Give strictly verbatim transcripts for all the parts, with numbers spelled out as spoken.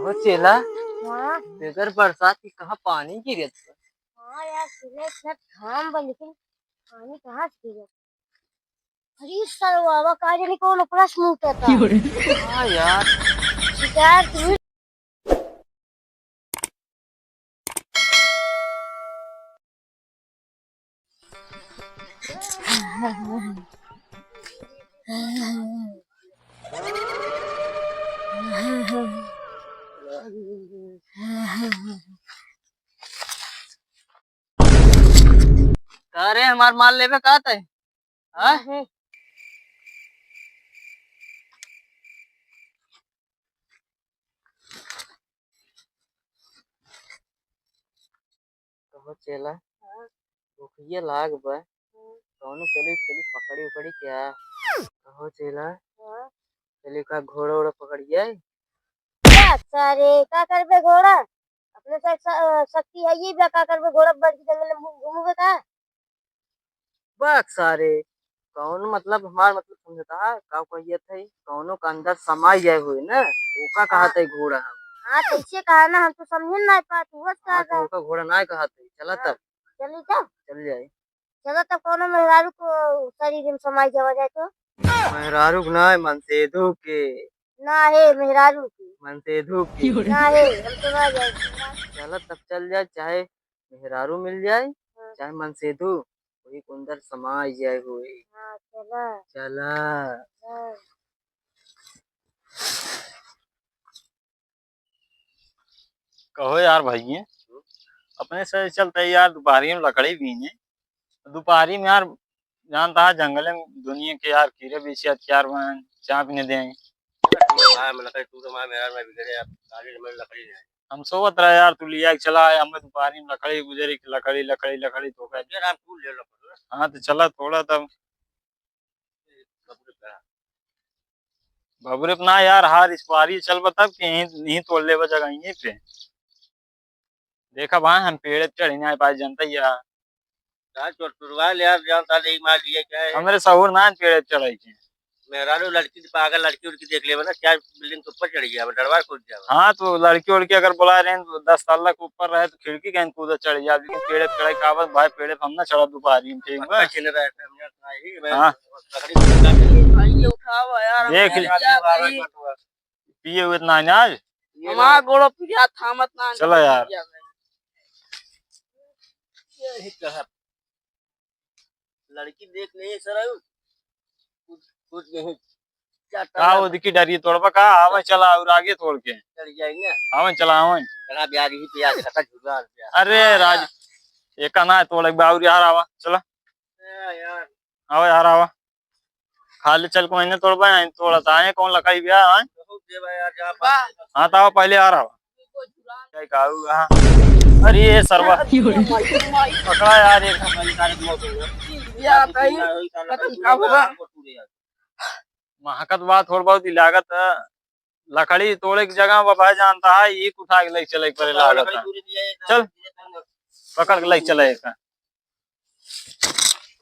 ओ चेला, हाँ। बगैर बरसात के कहाँ पानी गिरत बा? हाँ यार, सुने इतना घाम बा, लेकिन पानी कहाँ से गिरत? अरे सरवा, का जाने कौन ऊपरा से मुँह करता। हाँ यार। शिकार तुम्हें का रे, हमार माल लेबे का तय? हाँ? हम्म। कहो चेला, हाँ। भूखिया लाग बा, हाँ। कौनो चली, चली पकड़ी उकड़ी क्या? कहो चेला, हाँ। चली का घोड़ा उड़ा पकड़िए? का सारे, का करबे घोड़ा? अपने से स-, शक्ति है ये बा, का करबे घोड़ा, बढ़ के जंगल में घूम-, घूमबे का? बक सारे, कौन मतलब हमार मतलब समझता है, का कहिए थे, कौनो के अंदर समाई जाए हुए ना, ओका कहा हाँ। थे घोड़ा हम। हाँ, तो इसे कहा ना, हम तो समझे ना पात, वो हाँ, तो ओका घोड़ा ना कहा थे, चला हाँ। तब। चली तब। चल जाए। चला तब कौनो मेहरारू को शरीर में समाई जावा जाए तो। मेहरारू के ना, मनसेधु के। ना हे, मेहरारू के। मनसेधु के। ना हे, हम तो ना जाए। चला तब चल जाए, चाहे मेहरारू मिल जाए, हाँ। चाहे मनसेधु, वही के अंदर समाई जाए हुए। हाँ, चला। चला। हाँ। कहो यार भइये, अपने से चलते यार, दुपहरी में लकड़ी बीने। दुपहरी में यार, जानता है जंगल में दुनिया के यार कीड़े बेचे हथियार बहन चाप ने दें। भाई, मैं लकड़ी टूट मार मेरा, मैं बिगड़े यार, आगे मैं लकड़ी नहीं। हम सोवत रहे यार, तू लिया के चला आए, हमें दुपहरी में लकड़ी गुजरी, लकड़ी, लकड़ी, लकड़ी तो कर। यार, हम टूट ले लो। हाँ, तो चला थोड़ा तब। बबुरे पे ना यार, हार इस बारी चल बता कि यहीं, यहीं तोड़ लेबा जगह यहीं पे। देखा भाई, हम पेड़े पे चढ़ी ना पाए, जनता ही है। का चोर टुरवा ले यार, जानता नहीं मार लिए क्या है? हमरे सहूर ना पेड़े पे चढ़ाई के। मेहरारू लड़की तो पागल लड़की उड़की देख लेबा ना, क्या बिल्डिंग के ऊपर चढ़ गया, डरवा कूद जावा। हाँ, तो लड़की उड़की अगर बुला रहे हैं, तो दस तल्ला के ऊपर रहे, तो खिड़की कहीं कूदा चढ़ जाए, लेकिन पेड़े पे चढ़ाई का आवत भाई, पेड़े पे हम ना चढ़ब दुपहरी में, ठीक बा? पक्का छीन रहा है, हम ना, नहीं, मैं हाँ। लकड़ी काट ले। भाई, ये उठावा यार, हम देख ले। पिया नहीं। पिए हुए इतना है ना आज? ये हमारा ना। गोड़ो पिया थामत ना, चलो यार। पिया नहीं। ये ही कहब। लड़की देख नहीं सर, कुछ, कुछ नहीं। क्या का करना? वो दिखी डरिए तोड़बा का? आवे चला और आगे तोड़ के। चढ़ जाएंगे। आवे चला, आवे। चला ब्याह यही पे आके रखा झूला और ब्याह। अरे हाँ, राज, हाँ। एका ना तोड़ एक बार और यार आवा, चला। हाँ यार। आवा यार, आवा। खाली चल को इन्हें तोड़बा, आए तोड़त आए, कौन लकड़ी ब्याह आए? बहुत देवा यार, जहाँ बा। हाँ, तो आवा पहले आ रहा। क्या कहू, हाँ। अरे ये सरवा। पकड़ा यार, एक हमारी तारीख मौत हो गया। या ताई, पता नहीं का होगा। महकत बा थोड़ बहुत ही लागत है। लकड़ी तोड़े की जगह बा भाई जानता है, ईख उठा के लेके चले के परे लागत है। चल, पकड़ के लेके चले एक।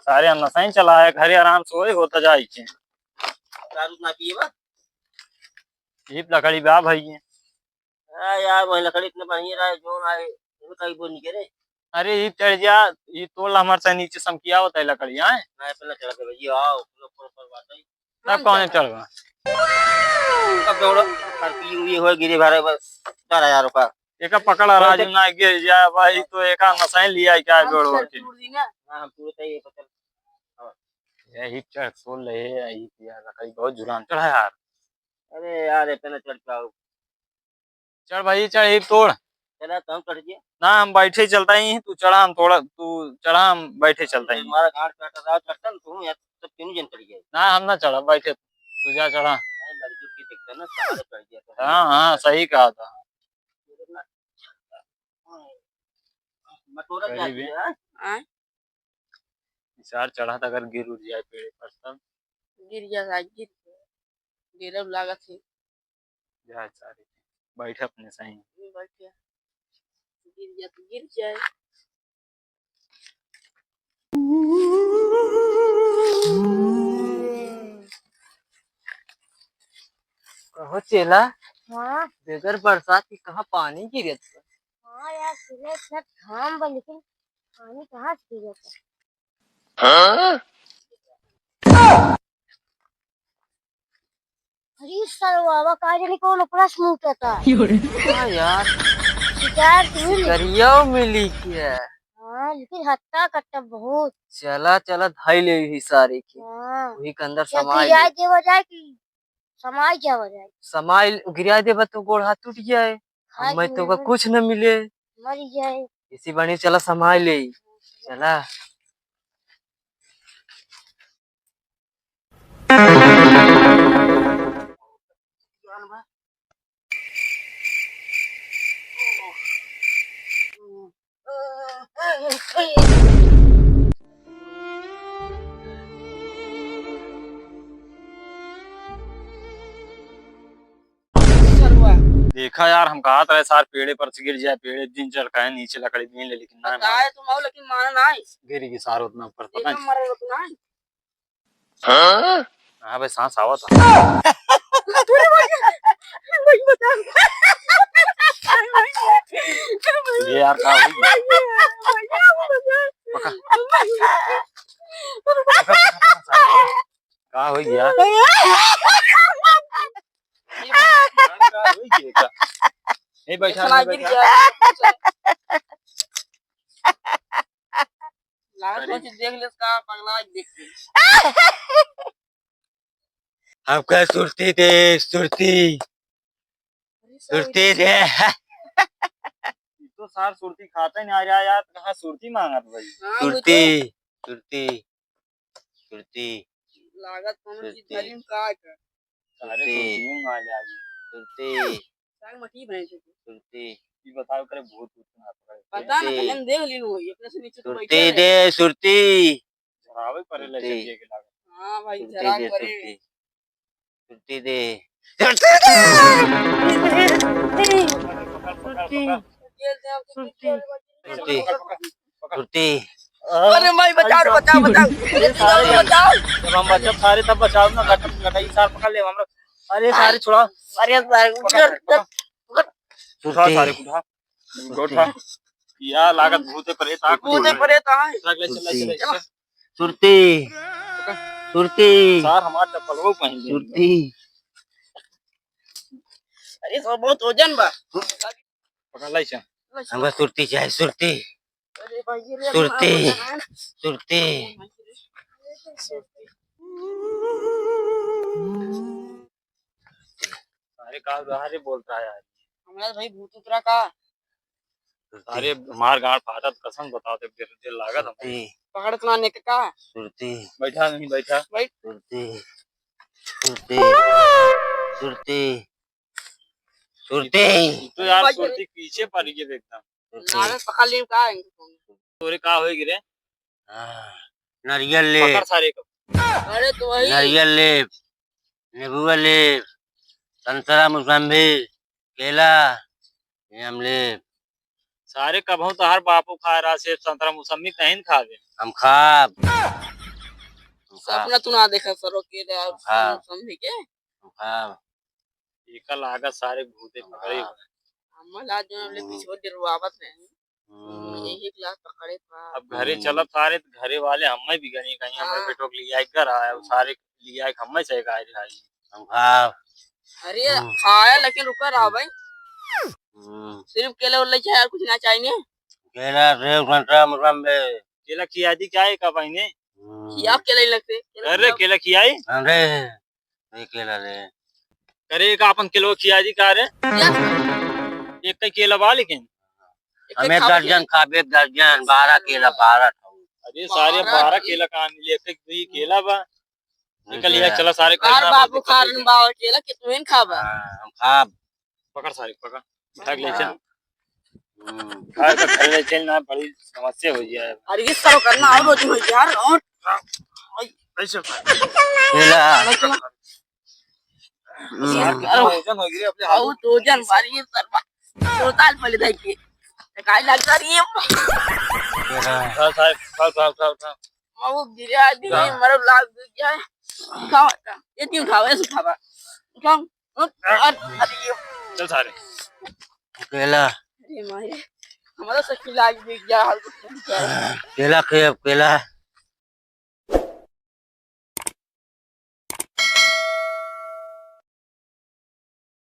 सारे हम नसाई चलाए, घरे आराम से होए, होता जाए के। दारू ना पिए बा? ये लकड़ी बा भाई। हाँ यार, वही लकड़ी इतने बढ़िया रहा, जो रहा है, वो कहीं बोल नहीं रे। अरे, ये चढ़ जा, ये तोड़ हमारे से नीचे समकिया होता है लकड़ी, हाँ? नहीं, पहले चढ़ के भैया, आओ, ऊपर, ऊपर, ऊपर बात है। तब कौन चढ़ गया? तब दौड़ो, और ये, ये हो गिरे भारे बस, चार हजार रुपया। एका पकड़, राजू, ना गिर जाए भाई, तो एका नसाई लिया क्या जोड़ के? हाँ, हम पूरे तय ये पकड़। हाँ। यही चढ़ तोड़ ले, यही यार, लकड़ी बहुत जुरान चढ़ा यार। अरे यार, इतना चढ़ पाओ? चढ़ भाई, चढ़, ये तोड़। चला, तो हम चढ़ गए। ना, हम बैठे चलता ही, तू चढ़ा, हम थोड़ा, तू चढ़ा, हम बैठे चलता ही। हमारा गांड काटा रहा, चढ़ता ना, तू यार, सब तीनों जन चढ़ गए। ना, हम ना चढ़ा, बैठे, तू जा चढ़ा। अरे, लड़की उड़की देखता ना, सारे चढ़ गया था। हाँ, हाँ, सही कहा था। मटोरा करीबी। जाती है, हाँ? आय? इसार चढ़ा था, अगर गिर उड़ जाए पेड़ पर तब। गिर जा, गिर जा। गिरब लागत है। जा सारे, बैठ अपने सही। बैठ जा। गिर जा तो गिर जाए। कहो चेला, हाँ। बगैर बरसात के कहाँ पानी गिरत बा? हाँ यार, सुने इतना घाम बा, लेकिन पानी कहाँ से गिरत बा? हाँ? अरे सरवा, का जाने कौन ओकरा से मुँह कहता। हाँ यार। शिकार तो मिली। शिकारिया मिली के। हाँ, लेकिन हत्ता कट्टा बहुत। चला, चला, धाई ले ही सारे के। हाँ। वही के अंदर या समाई गिराए ले। देवा जाए कि समाई जावा जाए। समाई गिराए देबा तो गोड़ हाथ टूट जाए। खाए हम मैं के तो का मिले। कुछ न मिले। मर जाए। इसी बनी चला समाई ले। चला। देखा यार, हम कहत रहे सार पेड़े पर से गिर जाए, पेड़े दिन चढ़ काहे नीचे लकड़ी बीन ले, लेकिन ना बताए माने। तुम आओ, लेकिन माना नहीं। गिर गई सार उतना ऊपर, पता देखा नहीं। मरल तो नहीं। हाँ? हाँ बे, सांस आवत है। ये यार, का हुई? पका। पका, पका, पका, पका। का हो गया? ये का हो गया का? ए, बैठा, साला बैठा। गिर गया। लागत अरे। हो कि देख ले का पगला देख के। हमका सुरती दे, सुरती। अरे, सुरती दे। ई तो सार सुरती खाता ही नहीं आ रहा यार, कहाँ सुरती मांगत भाई? हाँ, वो सुरती, तो। सुरती, सुरती। लागत कोनो चीज सुरती। धरी में का है? सारे सुरती। सुरती में आ जाएगी। सुरती। साग मटी भैंस है। सुरती। ई बताओ करे भूत भूत ना पकड़े। पता ना, सुरती। कहीं देख लीन होई, अपने से नीचे तो सुरती बैठे रहे। दे, सुरती। चढ़ावे पड़े ले सुरती। चलिए के लागत। हाँ भाई, सुरती चढ़ावे दे, पड़े। सुरती। सुरती दे। सुरती दे। सुरती। सुरती। सुरती। अरे भाई, बचाओ रे, बचाओ, बचाओ। अरे, अरे, बचाओ। जब हम बचब सारे, तब बचाओ ना, गट-, गटाई सार पकड़ ले हमरा। अरे, सारे छोड़ा। अरे, सारे, पकड़, पकड़। उठा सुरती। सारे, उठा। गोठा। या लागत भूते प्रेत आ भूते प्रेत आए। रख ले, चल, चल, चल। सुरती। सुरती। सार हमार चप्पलवो पहन ले। सुरती। अरे, सो बहुत वजन बा। पकड़ लाई चा। हमका सुरती चाहे, सुरती। अरे भाई, ये रे सुरती। हमारा वजन है। सुरती। सारे का उधारे बोलता है यार। हमारा भाई भूत उतरा का? सुरती। अरे मार गाड़ फाटत कसम बताओ, देख देर, देर लागत हमको। सुरती। पकड़ के लाने के का? सुरती। बैठा नहीं, बैठा। बैठ। सुरती। सुरती। सुरती। सुरती। तो यार भाई, सुरती पीछे पड़ गई एकदम। सुरती। लागत पकड़ ली का है? तोरे का होई गिरे? हाँ, नारियल लेब। पकड़ सारे को। अरे तो वही। नारियल लेब, नेबुआ लेब, संतरा, मौसम्बी, केला, ये हम लेब। सारे कबहूँ तो हर बापू खा रहा सेब, संतरा, मौसम्बी कहीं न खावे। हम खाब। हम खाब। सपना तू ना देखा सरो केला, हम खाब। मौसम्बी के। हम खाब। एका लागत सारे भूते पकड़े हुए। अम्मा ला जो हमले हम्म। पीछे डरवावत रहे। हम्म। यही क्लास पकड़े पा। अब घरे हम्म। चलत सारे त घरे वाले हम्मे भी गनी कहीं हमरे हाँ। बेटो के लिए आए घर आया, उ सारे लिए आए हम्मे से गाय रहा है। हम खाब। अरे हम्म। खाया लेकिन रुका रहा भाई। हम्म। सिर्फ केला उला चाहे और कुछ ना चाहिए। केला, सेब, संतरा, मौसम्बी। केला खिया दी क्या है का भाई ने? हम्म। खिया केला ही लगते। अरे केला खियाई? अरे। नहीं केला रे। अरे, एक आपन केलवा खिया दी का रे? क्या? एक कई केला बा लेकिन। एक हम एक खा दर्जन बे। खाब, एक दर्जन, बारह केला, बारह ठो। अरे, सारे बारह बारह केला। केला कहाँ मिली? एक एक दुई केला बा। नहीं निकल लिया, केला। चला सारे यार, खाना बाबू खा रहे बाबा केला, कितने खाबा? हाँ, हम खाब। पकड़ सारे, पकड़। उठा के ले चल। हाँ। हम्म। उठा के घर ले चल ना, बड़ी समस्या हो जाए। अरे, ये सब करना और रोज हो यार, और ऐसे। केला। हम्म। यार, कितना वजन हो गया अपने हाथ बहुत में। वजन भारी है सर। दो साल पहले देख के। तो काहे लगता रही है? केला। उठा, उठा, उठा, उठा, उठा। वो गिरा दी, उठा। मरो लाग गया है। उठाओ, उठाओ। ये नहीं उठाओ, ऐसे उठावा। उठाओ। अरे, अरे, चल सारे। केला। अरे माई, हमारा साइकिल आगे गिर गया, हाल कुछ नहीं किया। केला के अब केला।